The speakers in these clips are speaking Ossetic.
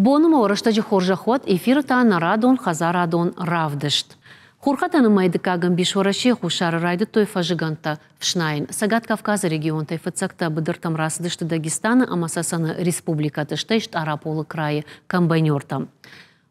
Боны ма рӕстӕджы хорзӕх уӕд, эфиры та нӕ радон хӕдзарадон равдыст. Хурхӕтӕны мӕйы дыккаг ӕмбис Уӕрӕсейы хуссары райдыдтой фӕзыгӕндтӕ фснайын. Цӕгат Кавказы регионтӕй фыццӕгтӕ быдыртӕм рацыдысты Дагестаны ӕмӕ Цӕцӕны республикӕты, стӕй Стъараполы крайы комбайнертӕ.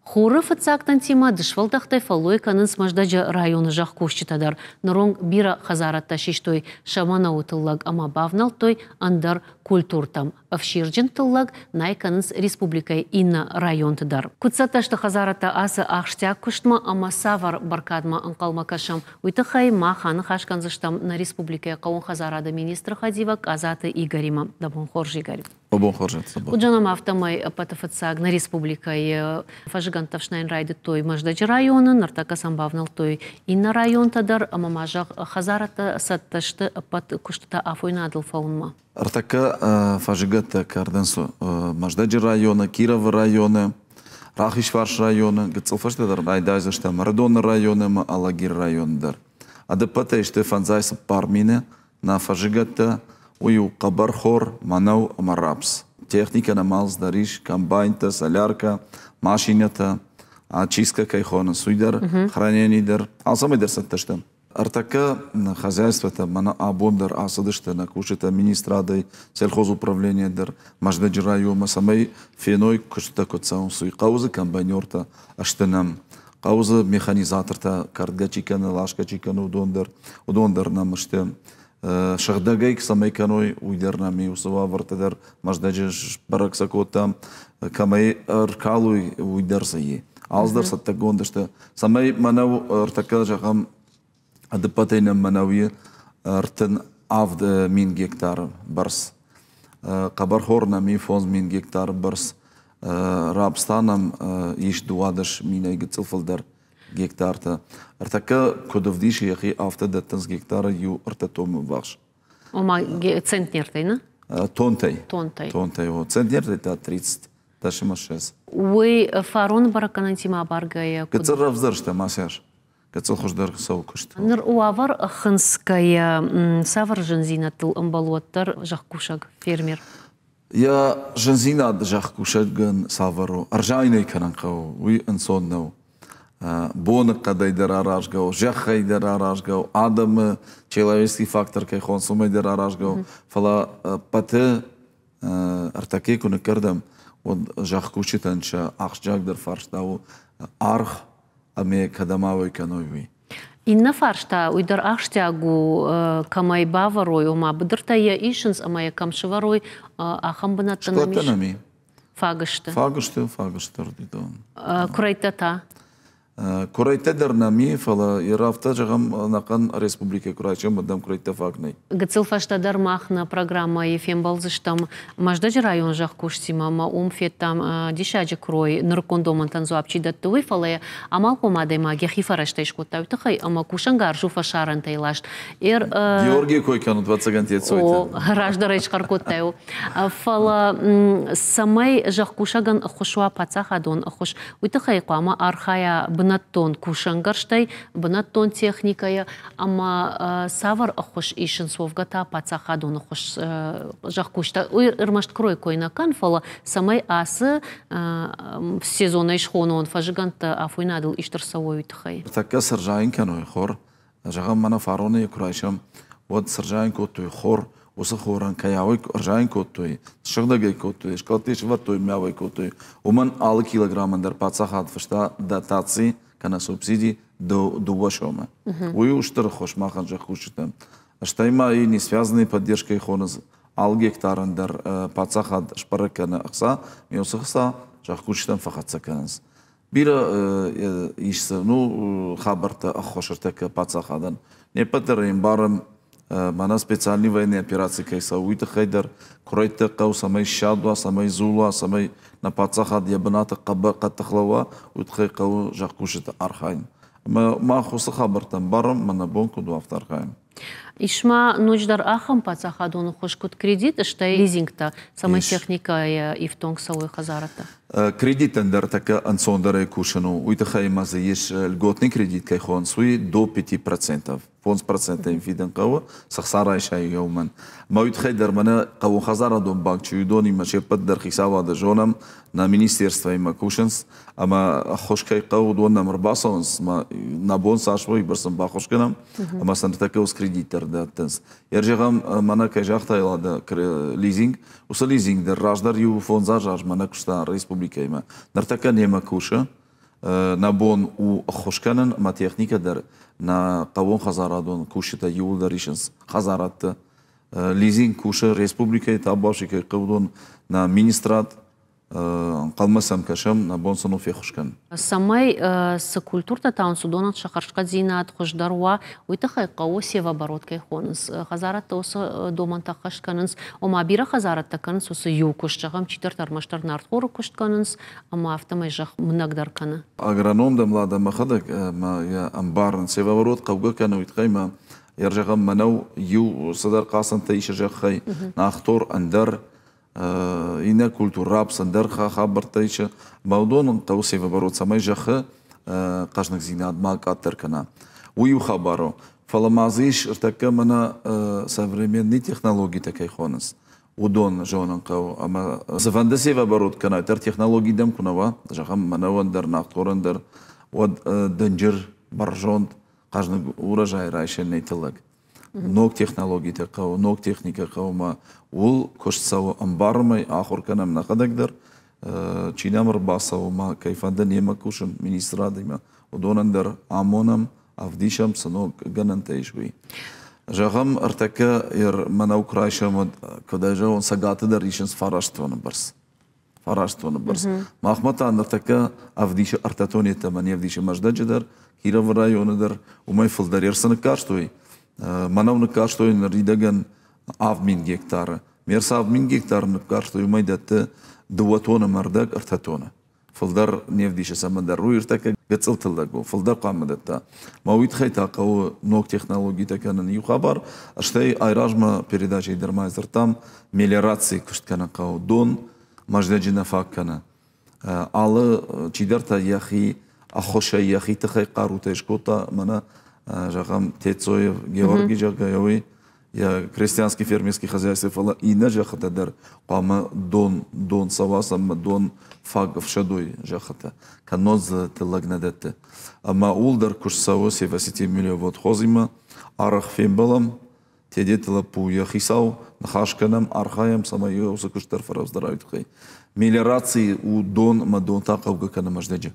Хуры фыццаг тынтимӕ дысвӕлдӕхтӕй фӕллой кӕнынц Мӕздӕджы районы зӕхкусджытӕ дӕр. Ныронг бирӕ хӕдзарӕдтӕ систой сӕ мӕнӕуы тыллӕг ӕмӕ бавнӕлдтой ӕндӕр культуртӕм. Ӕфсирджын тыллӕг най кӕнынц республикӕйы иннӕ районты дӕр. Куыд цӕттӕ сты хӕдзарӕдтӕ ацы ахсджиаг куыстмӕ ӕмӕ цавӕр бӕркадмӕ ӕнхъӕлмӕ кӕсӕм, уый тыххӕй мах аныхас кӕндзыстӕм нӕ республикӕйы хъӕууон хӕдзарады министры хӕдивӕг Къадзаты Игоримӕ. Дӕ бон хорз, Игорь. Бон хорз, Куыд зонӕм, афтӕмӕй ӕппӕты фыццаг нӕ республикӕйы фӕзыгӕндтӕ ӕфснайын райдыдтой Мӕздӕджы районы, ныртӕккӕ сӕм бавнӕлдтой иннӕ районтӕ дӕр, ӕмӕ ма зӕгъ, хӕдзарӕдтӕ цӕттӕ сты ӕппӕт куыстытӕ афойнадыл фӕуынмӕ. Ӕртӕккӕ фӕзыгӕдтӕ кӕрдынц Мӕздӕджы районы, Кировы районы, Рахизфарс районы, гыццыл фӕстӕдӕр райдайдзыстӕм Ӕрыдоны районы ӕмӕ Алагиры районы дӕр. Ӕдӕппӕтӕй сты 54 000 нӕ фӕзыгӕдтӕ, уый у хъӕбӕрхор, мӕнӕу ӕмӕ рапс. Техникӕ нӕм алцыдӕр ис, комбайнтӕ, соляркӕ, машинӕтӕ, очистка кӕй хонынц, уый дӕр, хранение дӕр, алцӕмӕй дӕр цӕттӕ стӕм. Ӕртӕккӕ хозяйствотӕ мӕнӕ абон дӕр ацыдысты нӕ кусджытӕ министрадӕй, сельхозуправление дӕр, Мӕздӕджы районмӕ, цӕмӕй феной, куыстытӕ куыд цӕуынц, уый. Хъӕуы дзы комбайнертӕ сты нӕм. Хъӕуы дзы механизатортӕ, кӕрдгӕ чи кӕны, ласгӕ чи кӕны, уыдон дӕр нӕм сты. Сыгъдӕгӕй цӕмӕй кӕной, уый дӕр нӕм и, уыцы уавӕртӕ дӕр Мӕздӕджы сбӕрӕг сӕ кодтам. Кӕмӕй ӕркалой, уый дӕр сӕ и. Алцыдӕр цӕттӕгонд сты. Цӕмӕй мӕнӕу ӕртӕккӕ, зӕгъӕм, ӕдыппӕтӕй нӕм мӕнӕуи 37 000 гектары бӕрц. Хъӕбӕрхор нӕм и 5000 гектары бӕрц. Рапс та нӕм ис 12 000-ӕй гыццыл фылдӕр гектартӕ. Ӕртӕккӕ куыд ӕвдисы йӕхи, афтӕ дӕттынц гектары 1,3 томы ввахс. Ома центнертӕй, нӕ? Тонтӕй. Тонтӕй. Тонтӕй, о. Центнертӕй та 30 дӕсӕмӕ ссӕдз. Уый фароны бӕрӕггӕнӕнтимӕ абаргӕйӕ куыд? Гыццыл равзӕрстам ацы аз. Гыццыл хуыздӕр цӕуы куыст. Ныр уавӕр хынцгӕйӕ, цавӕр зындзинӕдтыл ӕмбӕлы уӕддӕр зӕхкусӕг, фермер? Йӕ зындзинад зӕхкусӕгӕн цавӕр у? Ӕрзайын ӕй кӕнын хъӕуы, уый ӕнцон нӕу. Боныхъӕдӕй дӕр аразгӕ у, зӕххӕй дӕр аразгӕ у, адӕмы человеческий фактор кӕй хонынц, уымӕй дӕр аразгӕ у. Фӕлӕ ӕппӕты ӕртӕккӕ куы ныккӕрдӕм, уӕд зӕхкусджытӕн сӕ ахсджиагдӕр фарста у аргъ ӕмӕ кӕдӕм ауӕй кӕной, уый. Иннӕ фарста, уый дӕр ахсджиаг у, кӕмӕй бавӕрой, ома быдыртӕ йӕ исынц ӕмӕ йӕ кӕм сывӕрой, ахӕм бынӕттӕ нӕм ис? Нӕм и. Фаг сты? Фаг сты, фаг сты. Куырӕйттӕ та? Куырӕйттӕ дӕр нӕм и, фӕлӕ йӕ афтӕ зӕгъӕм, ӕнӕхъӕн республикӕйы куы райсӕм, уӕд нӕм куырӕйттӕ фаг нӕй. Гыццыл фӕстӕдӕр мах нӕ программӕйы фембӕлдзыстӕм Мӕздӕджы район зӕхкусджытимӕ ӕмӕ уым федтам диссаджы куырой, нырыккон домӕнтӕн дзуапп чи дӕтты, уый, фӕлӕ йӕ амалхъом адӕймаг йӕхи фӕрӕзтӕй скодта, уый тыххӕй ӕмӕ кусӕнгарз у фӕсарӕнтӕй ласт. Георгийы кой кӕнут, ӕвӕццӕгӕн, Тетцойты. О, раздӕр ӕй схъӕр кодтай. Фӕлӕ цӕмӕй зӕхкусӕгӕн ӕххуыс уа, паддзахадон ӕххуыс, уый тыххӕй хъуамӕ архайа бынӕттон кусӕнгӕрзтӕй, бынӕттон техникӕйӕ ӕмӕ цавӕр ӕххуыс исынц, уӕвгӕ та паддзахадон ӕххуыс зӕхкусджытӕ. Уый ӕрмӕст куырой кой нӕ кӕн, фӕлӕ цӕмӕй ацы сезонӕй схонон фӕзыгӕндтӕ афойнадыл ист ӕрцӕуой, уый тыххӕй. Тӕккӕ сӕрзайын кӕной хор. Зӕгъӕм, мӕнӕ фароны куы райсӕм, уӕд сӕрзайын кодтой хор, уыцы хорӕн кӕй ӕрзайын кодтой, сыгъдӕгӕй кодтой, скъӕлттӕ сӕвӕрдтой, мӕуӕй кодтой, уымӕн алы килограммӕн дӕр паддзахад фыста дотаци кӕнӕ субсиди 2 сомы. Уый у стыр ӕххуыс махӕн, зӕхкусджытӕн. Стӕй ма и несвязанной поддержкӕй хонынц, алы гектарӕн дӕр паддзахад сбӕрӕг кӕны ӕхца, уыцы ӕхца зӕхкусджытӕм фӕхӕццӕ кӕнынц. Бирӕ ис дзы, ну, хабӕрттӕ ӕххуыс ӕртӕккӕ паддзахадӕн. Не ппӕт дӕр ӕмбарӕм, мӕнӕ специальный военный операци кӕй цӕуы, уый тыххӕй дӕр куырӕйттӕ хъӕуы, цӕмӕй ссад уа, цӕмӕй дзул уа, цӕмӕй нӕ паддзахад йӕ бынаты хъӕддых лӕууа, уый тыххӕй хъӕуы зӕхкусджыты архайын. Ӕмӕ мах уыцы хабӕрттӕ ӕмбарӕм, ӕмӕ нӕ бон куыд у, афтӕ архайӕм. Ис ма ноджыдӕр ахӕм паддзахадон ӕххуыс, куыд кредит, стӕй лизингтӕ, цӕмӕй техникӕйӕ ифтонг цӕуой хӕдзарадтӕ. Кредитӕн дӕр тӕккӕ ӕнцондӕрӕй кусын у. Уый тыххӕй ма дзы ис льготный кредит кӕй хонынц, уый до 5%. 5% фидын хъӕуы, цы хца райсай, уымӕн. Мӕ уый тыххӕй дӕр мӕнӕ хъӕууонхӕдзарадон банк чи уыдонимӕ се ппӕт дӕр хицауады зонӕм, нӕ министерствоимӕ кусынц ӕмӕ ӕххуыс кӕй хъӕуы, уыдон нӕм ӕрбацӕуынц, ӕмӕ нӕ бон цас уой, бӕрц сын баххуыс кӕнӕм, ӕмӕ сын ныртӕккӕ уыцы кредит дӕр дӕттынц. Йӕ зӕгъӕм, мӕнӕ кӕй загътай, Лада, лизинг, уыцы лизинг дӕр раздӕр иу 5 азы размӕ нӕ куыста республикӕимӕ. Ныртӕккӕ немӕ кусы, нӕ бон у ӕххуыс кӕнын, ӕмӕ техникӕ дӕр нӕ хъӕууонхӕдзарадон кусджытӕ иууылдӕр исынц хӕдзарадты. Лизинг кусы республикӕйы табуафси кӕй хъӕуы, уыдон нӕ министрад ӕнхъӕлмӕ сӕм кӕсӕм, нӕ бон сын у феххуыс кӕнын. Цӕмӕй цы культуртӕ тауынц, уыдонӕн сӕ хӕрзхъӕддзинад хуыздӕр уа, уый тыххӕй хъӕуы севооборот кӕй хонынц. Хӕдзарадтӕ уыцы домӕнтӕ ӕххӕст кӕнынц. Ома бирӕ хӕдзарадтӕ кӕнынц уыцы иу куыст, зӕгъӕм, чидӕртӕ ӕрмӕстдӕр нартхоры куыст кӕнынц, ӕмӕ афтӕмӕй зӕхх мынӕгдӕр кӕны. Агроном дӕм Лада мӕхӕдӕг ӕмӕ йӕ ӕмбарын, севооборот хъӕугӕ кӕны, уый тыххӕй ма йӕ зӕгъӕм, мӕнӕу иу цыдӕр хъацӕнтӕ исы зӕххӕй, нахтор ӕндӕр, иннӕ культур рапс ӕндӕр хабӕрттӕ исы. Ӕмӕ уыдонӕн хъӕуы севооборот, цӕмӕй зӕххы хъӕзныгдзинад ма къаддӕр кӕна. Уый у хабар у. Фӕлӕ ма дзы ис ӕртӕккӕ мӕнӕ современный технологитӕ кӕй хонынц, уыдон зонын хъӕуы. Ӕмӕ цыфӕнды севооборот кӕнай, дӕр технологи дӕм куы нӕ уа, зӕгъӕм, мӕнӕуӕн дӕр, нартхорӕн дӕр, уӕд дынджыр, бӕрзонд, хъӕзныг урожай райсӕн нӕй тыллӕг. Ног технологитӕ хъӕуы, ног техникӕ хъӕуы ӕмӕ ууыл куыст цӕуы ӕмбарынӕй, ахуыр кӕнӕм нӕхӕдӕг дӕр. Чи нӕм ӕрбацӕуы ӕмӕ кӕй фӕнды немӕ кусын министрадимӕ, уыдонӕн дӕр амонӕм, ӕвдисӕм, цы ног гӕнӕнтӕ ис, уый. Зӕгъӕм, ӕртӕккӕ мӕнӕу куы райсӕм, уӕд, куыд ӕй зӕгъон, Цӕгаты дӕр исынц 9 тонны бӕрц. 9 тонны бӕрц. Махмӕ та ныртӕккӕ ӕвдисы 3 тонны йеддӕмӕ не вдисы Мӕздӕджы дӕр, Кировы районы дӕр. Уымӕй фылдӕр ӕрцы ныккарстой. Мӕнӕу ныккарстой ныридӕгӕн 7000 гектары. Ме рцы 7000 гектары ныккарстой, уымӕй дӕтты 2 тонны ӕмӕ ӕрдӕг, 3 тонны. Фылдӕр не вдисы цӕмӕндӕр. Уый ӕртӕккӕ гыццыл тыллӕг у, фылдӕр хъуамӕ дӕтта. Мӕ уый тыххӕй та хъӕуы ног технологитӕ кӕнын иу хабар, стӕй айразмӕ передачӕйы дӕр ма дзырдтам, мелиорацийы куыст кӕнын хъӕуы. Дон Мӕздӕджы нӕ фаг кӕны. Алы чидӕртӕ йӕхи ӕххуысӕй, йӕхи тыхӕй хъарутӕй скодта, мӕнӕ, зӕгъӕм, Тецоев Георгий, зӕгъгӕ, уый йӕ крестьянский фермерский хозяйство, фӕлӕ иннӕ зӕххытӕ дӕр хъуамӕ дон, дон цӕуа ӕмӕ дон фаг ӕфсӕдой зӕххытӕ, кӕннод дзы тыллӕг нӕ дӕтты. Ӕмӕ ууыл дӕр куыст цӕуы Севасити Мелиоводхозимӕ, арӕх фембӕлӕм, Тедеты лӕппу йӕ хицау, ныхас кӕнӕм, архайӕм, цӕмӕй уыцы куыст дӕр фӕрӕвдздӕр уый тыххӕй. Мелиораци у дон ӕмӕ дон та хъӕугӕ кӕны Мӕздӕджы.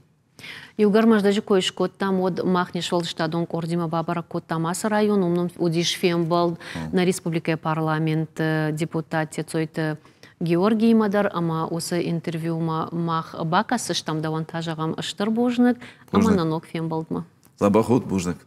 Иугӕр Мӕздӕджы кой скодтам, уӕд мах не сфӕлдыстадон къордимӕ бабӕрӕг кодтам ацы район. Уым нын уыдис фембӕлд нӕ республикӕйы парламенты депутат Тецойты Георгиимӕ дӕр ӕмӕ уыцы интервьюмӕ мах бакӕсдзыстӕм. Дӕуӕн та зӕгъӕм стыр бузныг ӕмӕ нӕ ног фембӕлдмӕ. Дзӕбӕх ут, бузныг.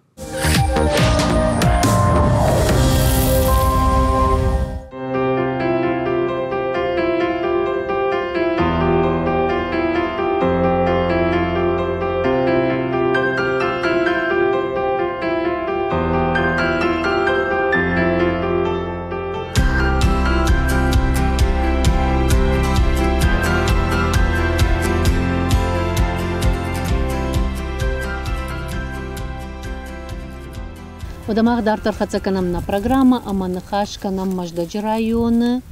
Уӕдӕ мах дарддӕр хӕццӕ кӕнӕм нӕ программӕ ӕмӕ ныхас кӕнӕм Мӕздӕджы районы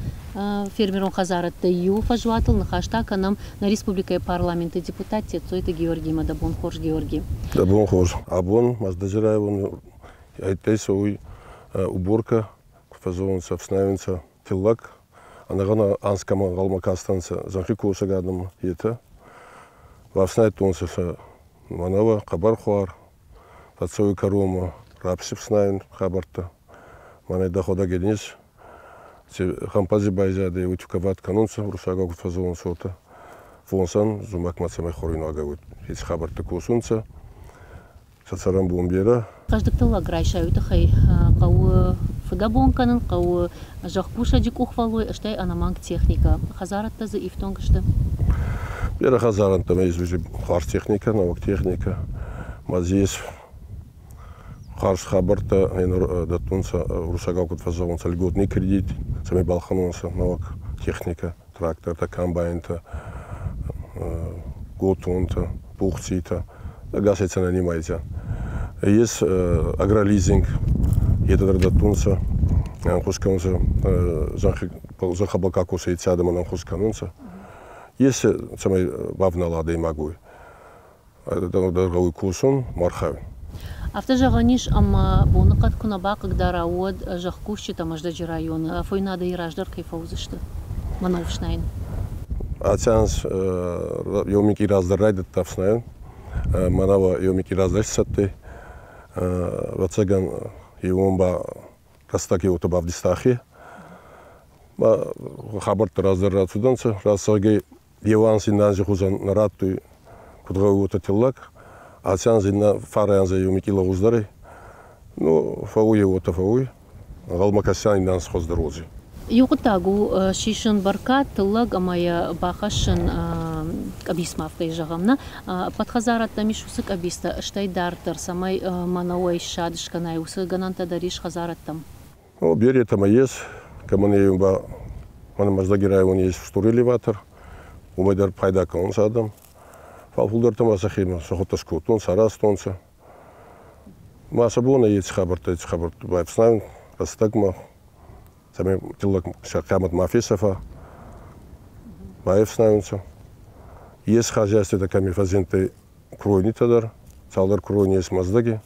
фермерон хӕдзарадты иу фӕзуатыл. Ныхас та кӕнӕм нӕ республикӕйы парламенты депутат Тетцойты Георгиимӕ. Дӕ бон хорз, Георги. Дӕ бон хорз. Абон Мӕздӕджы районы ӕддӕй цӕуй уборка, фӕззонунцӕ, ӕфснайунцӕ тиллӕг. Ӕнӕгъӕнӕ анз кӕмӕ ӕнгъӕлмӕ кастӕнцӕ зӕнхи косӕг адӕм, етӕ. Бафснайдтонцӕ сӕ мӕнӕуӕ, хъӕбӕрхуар, фӕццӕуй кӕронмӕ рапси ӕфснайун хабӕрттӕ. Мӕнӕ дӕхуӕдӕг Денис ци гъӕмпӕ байзадӕй, уой тукават кӕнунцӕ, уруссагау куд фӕззӕгъунцӕ, уотӕ. Фонсӕн зумӕгмӕ цӕмӕй хуӕруйнаг уод, еци хабӕрттӕ косунцӕ. Сӕ цӕрӕнбон берӕ. Хъӕздыг тыллӕг райсай, уый тыххӕй хъӕуы фыдӕбон кӕнын, хъӕуы зӕхкусӕджы къухфӕллой, стӕй ӕнӕмӕнг техникӕ. Хӕдзарадтӕ дзы ифтонг сты? Берӕ хӕдзарӕнттӕмӕ ес хуарз техникӕ, нӕуӕг техникӕ. Ма дзы ес Хуарз хабӕрттӕ дӕттунцӕ, уруссагау куд фӕззӕгъунцӕ, льготный кредит, цӕмӕй балхӕнонцӕ нӕуӕг техникӕ, трактортӕ, комбайнтӕ, готонтӕ, пухцитӕ, ӕгасӕй цӕнӕ нимайдзӕ. Ес агролизинг, етӕ дӕр дӕттунцӕ, ӕнхус кӕнунцӕ, зӕнхӕбӕл ка косуй, еци адӕмӕн ӕнхус кӕнунцӕ. Ес, цӕмӕй бавнала адӕймаг уой. Дӕр гъӕуй косун, ма архайун. Афтӕ зӕгъӕн ис, ӕмӕ боныхъӕд куы нӕ бахъыгдара, уӕд зӕхкусджытӕ Мӕздӕджы районы афойнадӕй раздӕр кӕй фӕуыдзысты мӕнӕу ӕфснайын. Аци анз еу минкъий раздӕр райдӕдта ӕфснайун. Мӕнӕуӕ еу минкъий раздӕр исцӕттӕй. Ӕвӕццӕгӕн, еуон ба рӕстӕг еутӕ бавдиста ӕхе. Ма хабӕрттӕ раздӕр рацудӕнцӕ. Рацӕгӕй еу анз иннӕ анзи хузӕн нӕ раттуй, куд гъӕуй, уотӕ тиллӕг. Аци анз иннӕ фарӕ анзӕй еу минкъий лӕгъуздӕр ӕй. Ну, фӕууй уотӕ фӕууй. Ӕнгъӕлмӕ кӕсиан иннӕ анз хуӕздӕр уодзӕй. Иу хъуыддаг у сисын бӕркад, тыллӕг ӕмӕ йӕ бахӕссын къӕбицмӕ, афтӕ зӕгъӕм, нӕ? Ӕппӕт хӕдзарӕдтӕм ис уыцы къӕбицтӕ, стӕй дарддӕр, цӕмӕй мӕнӕуӕй ссад скӕнай, уыцы гӕнӕнтӕ дӕр ис хӕдзарӕдтӕм? Ну, беретӕмӕ ес, кӕмӕн еу ба мӕнӕ Мӕздӕги райони ес устур элеватор, уомӕй дӕр пайда кӕнунцӕ адӕм. Фал фулдӕртӕмӕ сӕхемӕ сӕхуӕдтӕ скодтонцӕ, аразтонцӕ. Ма сӕ бон ӕй еци хабӕрттӕ байфснайун рӕстӕгмӕ, цӕмӕй тиллӕг сӕ хъиамӕт ма фесӕфа, баефснайунцӕ. Ес хозяйствотӕ кӕми фӕззиндтӕй куройнитӕ дӕр, цалдӕр куройни ес Мӕздӕги.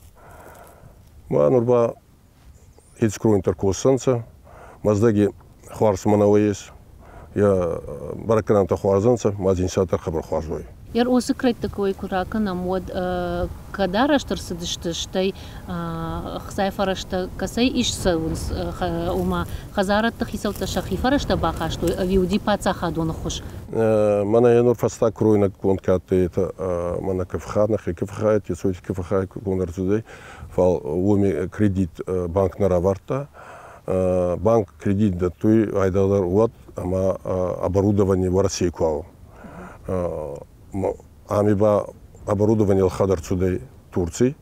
Ма нур ба еци куройнитӕ косӕнцӕ. Мӕздӕги хуарз мӕнӕуӕ ес, е бӕрӕггӕнӕнтӕ хуарз ӕнцӕ, ма зинсадӕр хъӕбӕр хуарз уой. Йӕ уыцы крӕйтты кой куы ракӕнӕм, уӕд кӕд арӕзт ӕрцыдысты, стӕй ӕхцайы фӕрӕзтӕ кӕцӕй ист цӕуынц, ома хӕдзарадты хицӕуттӕ сӕхи фӕрӕзтӕ бахастой ӕви уыди паддзахадон ӕххуыс? Мӕнӕ нур фӕстаг куройнаг конд ка адтӕй, етӕ мӕнӕ КФХ, нӕхе КФХ, Тесойти КФХ конд ӕрцудӕй, фал уоми кредит банк нӕ равардта. Банк кредит дӕттуй айдагъдӕр уӕд, ӕма оборудование Уӕрӕсей ку ау. Ами ба оборудование ӕлхӕд ӕрцудӕй Турций.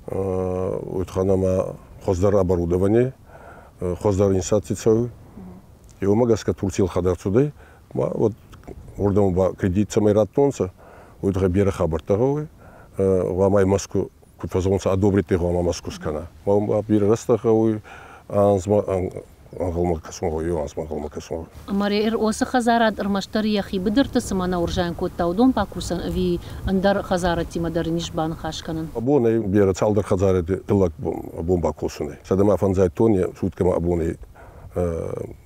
Уотӕ ма хуӕздӕр оборудование, хуӕздӕр инсадти цӕуй. Еумӕ гӕсгӕ Турций ӕлхӕд ӕрцудӕй. Ма вот уордӕмӕ ба кредит цӕмӕй раттонцӕ, уой туххӕй берӕ хабӕрттӕ гъӕуй. Гъуамӕ Мӕску, куд фӕззӕгъунцӕ, одобрить гъуама Мӕску скӕна. Ма берӕ рӕстӕг гъӕуй, анзмӕ ӕнхъӕлмӕ кӕсун гъӕуй, еу анзмӕ ӕнхъӕлмӕ кӕсун гъӕуй. Ӕмӕ уыцы хӕдзарад ӕрмӕстдӕр йӕхи быдырты цыма нӕ уырзайын кодта, уыдон бакусӕн ӕви ӕндӕр хӕдзарадтимӕ дӕр ын ис баныхас кӕнын? Абон ӕй берӕ цалдӕр хӕдзаради тиллӕг абон бакосунӕй. Сӕдӕмӕ фӕндзай тонни суткӕмӕ абонӕй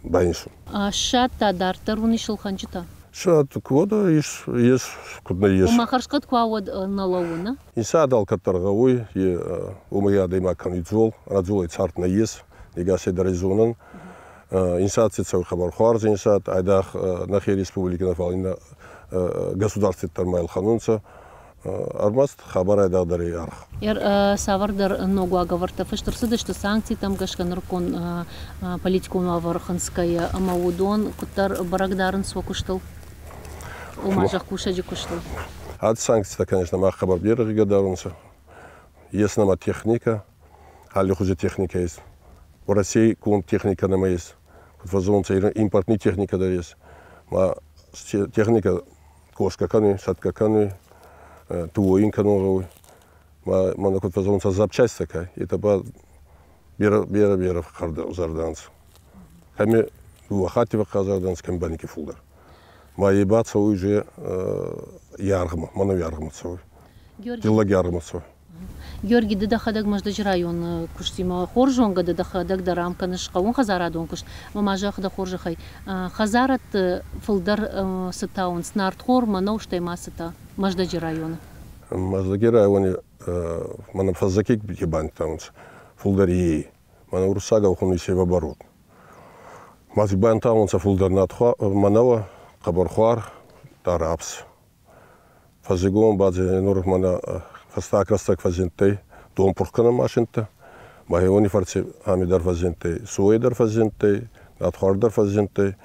байнсун. Ссад та дарддӕр уын ис ӕлхӕнджытӕ? Ссад куы ис, ес, куд нӕ ес. Ома хӕрзхъӕд куы уа, уӕд нӕ лӕууы, нӕ? Инсад алкӕддӕр гъӕуй, уомӕй адӕймаг кӕнуй дзол, ӕнӕ дзолӕй цард нӕййес, ӕгасӕй дӕр ӕй зонӕн. Инсад цӕуй хъӕбӕр хуарз инсад, айдагъ нӕхе республики нӕ, фал иннӕ государствити дӕр ма ӕлхӕнунцӕ. Ӕрмӕст хабар айдагъдӕр ӕй аргъ. Цавӕрдӕр ног уагӕвӕрдтӕ фыст ӕрцыдысты санкцитӕм гӕсгӕ нырыккон политикон уавӕр хынцгӕйӕ, ӕмӕ уыдон куыддӕр бӕрӕг дарынц уӕ куыстыл, ома зӕхкусӕджы куыстыл. Аци санкцитӕ, конечно, мах хъӕбӕр берӕ гъигӕ дарунцӕ. Ес нӕмӕ техникӕ, аллихузи техникӕ ес. Уӕрӕсей конд техникӕ нӕмӕ ес. Куд фӕззӕгъунцӕ, импортный техникӕ дӕр ес. Ма техникӕ косгӕ кӕнуй, сӕтгӕ кӕнуй, туойин кӕнун гъӕуй. Ма мӕнӕ куд фӕззӕгъунцӕ, запчасть такая. Это ба берӕ, берӕ, берӕ зӕрдӕнцӕ. Кӕми дууӕ хатти фӕхъхъазардӕнцӕ, кӕми ба никки фулдӕр. Ма е ба цӕуй уже яргъмӕ, мӕнӕ яргъмӕ цӕуй. Тиллӕг яргъмӕ цӕуй. Георги, ды дӕхӕдӕг Мӕздӕджы районы куыстимӕ хорз зонгӕ дӕ, дӕхӕдӕг дӕр ам кӕныс хъӕууонхӕдзарадон куыст. Ӕмӕ ма зӕгъ дӕ хорзӕхӕй, хӕдзарадты фылдӕр цы тауынц, нартхор, мӕнӕу, стӕй ма цытӕ Мӕздӕджы районы? Мӕздӕги райони мӕнӕ фӕззӕги ке бантаунцӕ, фулдӕр ей. Мӕнӕ уруссагау хунуй севооборот. Ма си бантаунцӕ фулдӕр мӕнӕуӕ, хъӕбӕрхуар, рапс. Фӕззигон ба нур мӕнӕ фӕстаг рӕстӕг фӕззиндтӕй донпурхгӕнӕн машинтӕ. Ма уони фӕрци ами дӕр фӕззиндтӕй, сойӕ дӕр фӕззиндтӕй, нартхуар дӕр фӕззиндтӕй,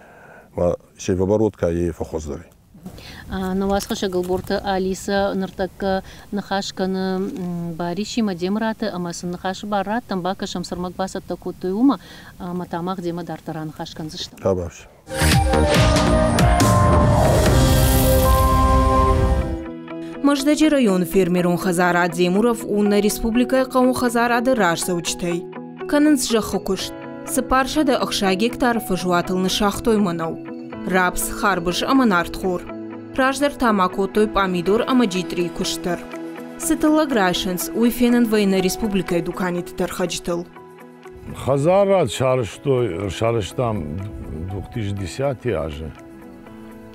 ма севооборот ка е фӕххуӕздӕр ӕй. Нӕ уацхӕссӕг Ӕлборты Алисӕ ныртӕккӕ ныхас кӕны Барисимӕ Демыраты ӕмӕ сын ныхасы бар раттӕм, бакӕсӕм, цы ӕрмӕг бацӕттӕ кодтой, уымӕ, ӕмӕ та мах демӕ дарддӕр аныхас кӕндзыстӕм. Хабарс. Мӕздӕджы районы фермерон хӕдзарад Земуров у нӕ республикӕйы хъӕуы хӕдзарады раздзӕуджытӕй. Кӕнынц зӕххы куыст. 460 гектары фӕзуатыл ныссагътой мӕнӕу, рапс, харбыз ӕмӕ нартхор. Раздӕр та ма кодтой пъамидор ӕмӕ джитърийы куыст дӕр. Цы тыллӕг райсынц, уый фенын вӕййы нӕ республикӕйы дуканиты тӕрхӕджытыл. Хӕдзарад сарӕзтой, сарӕзтам 2010 азы.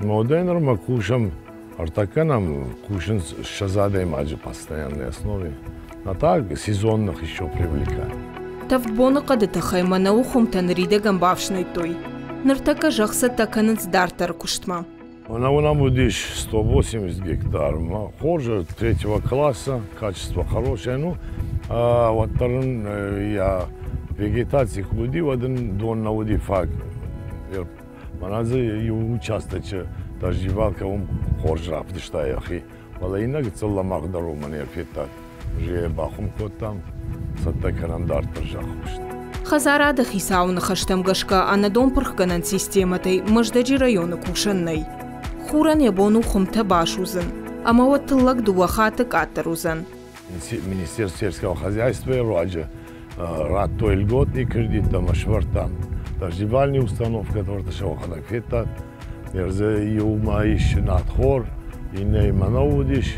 Модӕй нырмӕ кусӕм, ӕртӕккӕ нӕм кусынц 20 адӕймаджы постоянной основе. А так сезонных еще привлекаем. Тӕвд боныхъӕды тыххӕй мӕнӕуы хуымтӕ ныридӕгӕн бафснайдтой. Ныртӕккӕ зӕхх цӕттӕ кӕнынц дарддӕры куыстмӕ. Мӕнӕуы нӕм уыдис 180 гектар. Хорз, третьего класса, качество хорошее. Ну, уӕддӕр ын йӕ вегетаци куы уыди, уӕд ын дон нӕ уыди фаг. Мӕнӕ дзы иу участочы дождевалка уым хорз равдыста йӕхи. Фӕлӕ иннӕ гыццыл лӕмӕгъдӕр уымӕн йӕ федтат. Уже бахуым кодтам, цӕттӕ кӕнӕм дарддӕр зӕххуыст. Хӕдзарады хицауы ныхӕстӕм гӕсгӕ, ӕнӕдонпырхгӕнӕн системӕтӕй Мӕздӕджы районы кусӕн нӕй. Хурӕн йӕ бон у хуымтӕ басудзын, ӕмӕ уӕд тыллӕг дыууӕ хатты къаддӕр уыдзӕн. Министерство сельского хозяйства руаджы радтой льготный кредит ӕмӕ сӕвӕрдтам дождевальный установкӕ, торты сӕхӕдӕг федтат. Дзы иумӕ ис нартхор, иннӕйы мӕнӕу уыдис.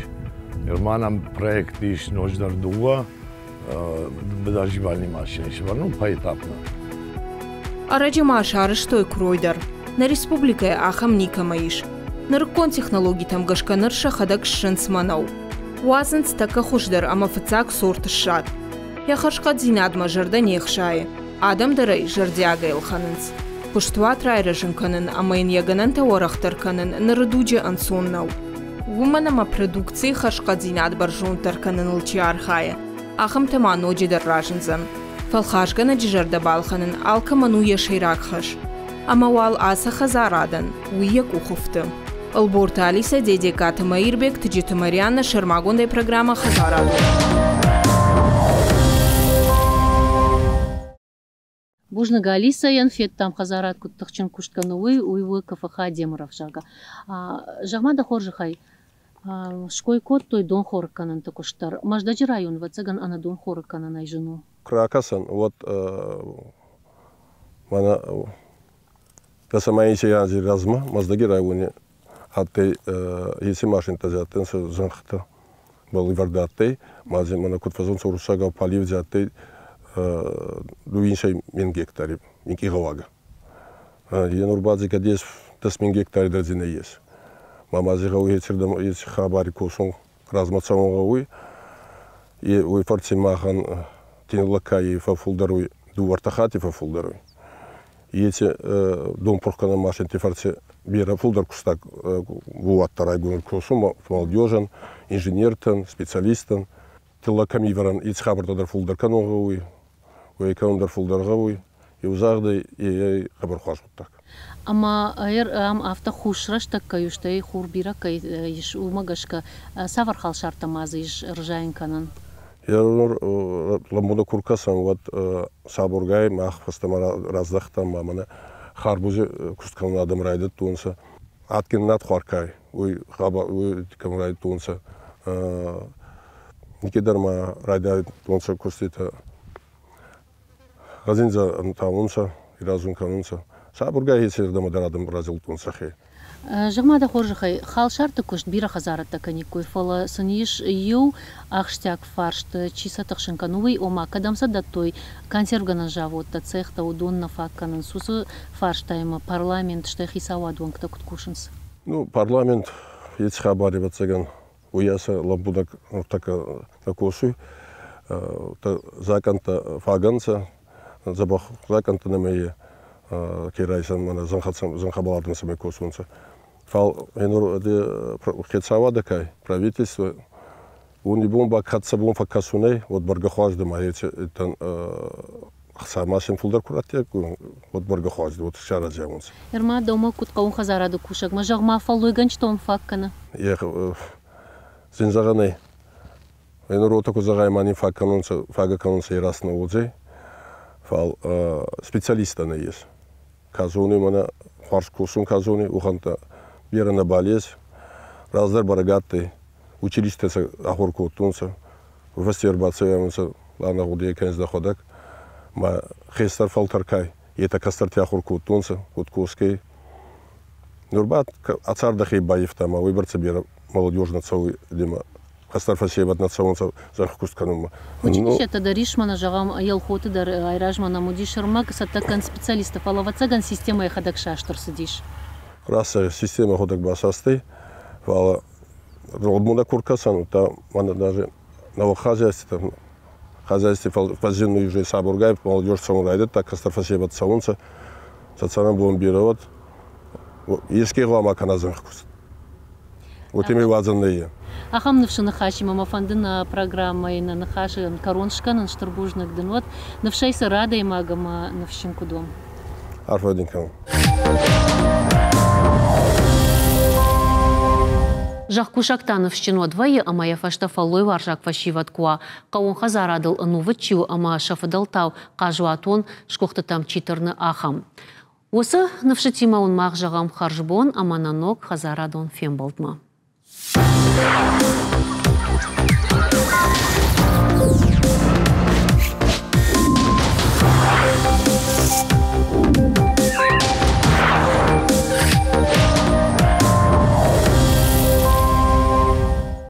Нырма нӕм проект ис ноджыдӕр дыууӕ дождевальный машинӕ сӕвӕрын, поэтапно. Ӕрӕджы ма сарӕзтой куырой дӕр. Нӕ республикӕйы ахӕм никӕмӕ ис. Нырыккон технологитӕм гӕсгӕ ныр сӕхӕдӕг ссынц мӕнӕу. Уадзынц тӕккӕ хуыздӕр ӕмӕ фыццаг сорты ссад. Йӕ хӕрзхъӕддзинадмӕ зӕрдӕ не хсайы. Адӕм дӕр ӕй зӕрдиагӕй ӕлхӕнынц. Куыстуат райрӕзын кӕнын ӕмӕ йын йӕ гӕнӕнтӕ уӕрӕхдӕр кӕнын ныры дуджы ӕнцон нӕу. Уымӕн ӕмӕ продукцийы хӕрзхъӕддзинад бӕрзонддӕр кӕныныл чи архайы, ахӕмтӕ ма ноджыдӕр разындзӕн. Фӕлхасгӕнӕджы зӕрдӕ балхӕнын алкӕмӕн у йӕ сӕйраг хӕс. Ӕмӕ уал ацы хӕдзарадӕн уый йӕ къухы фты. Ӕлборты Алисӕ, Дедегкаты Мӕирбег, Тыджыты Марианна, сӕрмагондӕй программӕ «Хӕдзарадон». Бузныг Алисӕйӕн, федтам хӕдзарад куыд тыхджын куыст кӕны, уый, уый у КФХ Демыров, зӕгъгӕ. Зӕгъ-ма дӕ хорзӕхӕй, ской кодтой донхорыг кӕнынты куыст дӕр. Мӕздӕджы район, ӕвӕццӕгӕн, ӕнӕ донхорыг кӕнынӕй зын у. Куы ракӕсӕн, уӕд мӕнӕ дӕсӕмӕ анзи размӕ Мӕздӕги райони адтӕй еци машинтӕ адтӕнцӕ зӕнхтӕ бӕлвырд адтӕй, ма мӕнӕ куд фӕззонцӕ уруссагау полив адтӕй 2 мин гектари минкъий гъӕуагӕ. Е нур ба кӕд ес 10 000 гектари дӕр дзи нӕййес. Ма ма дзи гъӕуй ецирдӕмӕ еци хабари косун размӕ цӕун гъӕуй. Е уой фӕрци махӕн тиллӕг фӕффулдӕр уй, дууӕ-ӕртӕ хатти фӕффулдӕр уй. Еци донпурхгӕнӕн машинти фӕрци берӕ фулдӕр кустаг бууаттӕ райгон косун молодежӕн, инженертӕн, специалисттӕн. Тиллӕг кӕми ивӕрӕн, еци хабӕрттӕ дӕр фулдӕр кӕнун гъӕуй, уой кӕнун дӕр фулдӕр гъӕуй. Еу загъдӕй, е хъӕбӕр хуарз гъуддаг. Ӕмӕ ам афтӕ хус рӕстӕг кӕй у, стӕй хур бирӕ кӕй ис, уымӕ гӕсгӕ цавӕр халсартӕ ма дзы ис ӕрзайын кӕнӕн? Лӕмбунӕг ку ркӕсӕн, уӕд сабургай мах фӕстӕмӕ раздахтан ма мӕнӕ харбузи куст кӕнун адӕм райдӕдтонцӕ. Адгин надхуар кай, уой уой кӕнун райдӕдтонцӕ. Никедӕр ма райдӕдтонцӕ куститӕ. Гъазиндзӕ таунцӕ, ирӕзун кӕнунцӕ. Сабургай ецирдӕмӕ дӕр адӕм разилдтонцӕ хе. Зӕгъ-ма дӕ хорзӕхӕй, халсарты куыст бирӕ хӕдзарӕдтӕ кӕниккой, фӕлӕ сын ис иу ахсджиаг фарст, чи сӕ тыхсын кӕны, уый, ома кӕдӕм сӕ дӕттой, консервгӕнӕн заводтӕ, цехтӕ, уыдон нӕ фаг кӕнынц. Уыцы фарстаимӕ парламент, стӕй хицауады уӕнгтӕ куыд кусынц? Ну, парламент еци хабари, ӕвӕццӕгӕн, уоййасӕ лӕмбунӕг нуртӕккӕ нӕ косуй. Закъӕнттӕ фагӕ нцӕ, дзӕбӕх закъӕнттӕ нӕмӕ ке райсӕн, мӕнӕ зӕнхӕбӕл адӕм цӕмӕй косунцӕ. Фал нур хецауадӕ кай, правительство, уони бон ба кӕд сӕ бон фӕккӕсун ӕй, уӕд бӕргӕ хуӕздӕр ма еци Хца ма син фулдӕр ку раттиаккой, уӕд бӕргӕ хуарз, уӕд саразиаонцӕ. Нырма дӕумӕ куыд хъӕуон хӕдзарады кусӕгмӕ, зӕгъ-ма, фӕллойгӕнджытӕн фаг кӕны? Е зин зӕгъӕн ӕй. Нур уотӕ ку зӕгъай, ма нин фаг кӕнунцӕ, фагӕ кӕнунцӕ е раст нӕ уодзӕй. Фал специалисттӕ нӕййес. Ка зонуй мӕнӕ хуарз косун ка зонуй, уӕхӕнттӕ берӕ нӕбал ес. Раздӕр бӕрӕг адтӕй, училищетӕ сӕ ахур кодтонцӕ, фӕсте ӕрбацӕуиуонцӕ ӕнӕ гъудийӕ кӕнис дӕхуӕдӕг. Ма хестӕр фӕлтӕр ка етӕ кӕстӕрти ахур кодтонцӕ, куд косгӕй. Нур ба ӕ цардӕхе баййивта ма уойбӕрцӕ берӕ молодежь нӕ цӕуй ӕма хестӕр фӕсевӕд нӕ цӕунцӕ зӕнхкуст кӕнунмӕ. Училищетӕ дӕр ис, мӕнӕ зӕгъӕм, Елхоты дӕр айразмӕ нӕм уыдис ӕрмӕг цӕттӕ кӕн специалисттӕ, фӕлӕ ӕвӕццӕгӕн системӕ йӕхӕдӕг саст ӕрцыдис. Раст системӕ йӕхӕдӕг басастӕй, фӕлӕ Родмонда ку ркӕсӕн, удта мӕнӕ даже нӕуӕг хозяйствитӕ хозяйстви фӕззиннуй уже сабургай молодежь цӕун райдӕдта, кӕстӕр фӕсевӕд цӕунцӕ, сӕ цӕрӕнбон берӕ уӕд. Еске гъӕуама кӕна зӕнхкуст. Уотемӕй уадзӕн нӕййе. Ахӕм ныфсы ныхасимӕ мӕ фӕнды нӕ программӕйы нӕ ныхасы кӕрон скӕнын. Стыр бузныг дын уӕд. Ныфсӕй цӕр адӕймаг ӕмӕ ныфсджын куыд уӕм. Арфӕ дин кӕнун. Зӕхкусӕг та ныфсджын уӕд вӕййы ӕмӕ йӕ фӕстӕ фӕллойуарзаг фӕсивӕд куы уа, хъӕууон хӕдзарадыл ӕнувыд чи у ӕмӕ сӕ фыдӕлтау хъазуатон сгуыхтытӕм чи тырны, ахӕм. Уыцы ныфсытимӕ уын мах зӕгъӕм хӕрзбон ӕмӕ нӕ ног хӕдзарадон фембӕлдмӕ.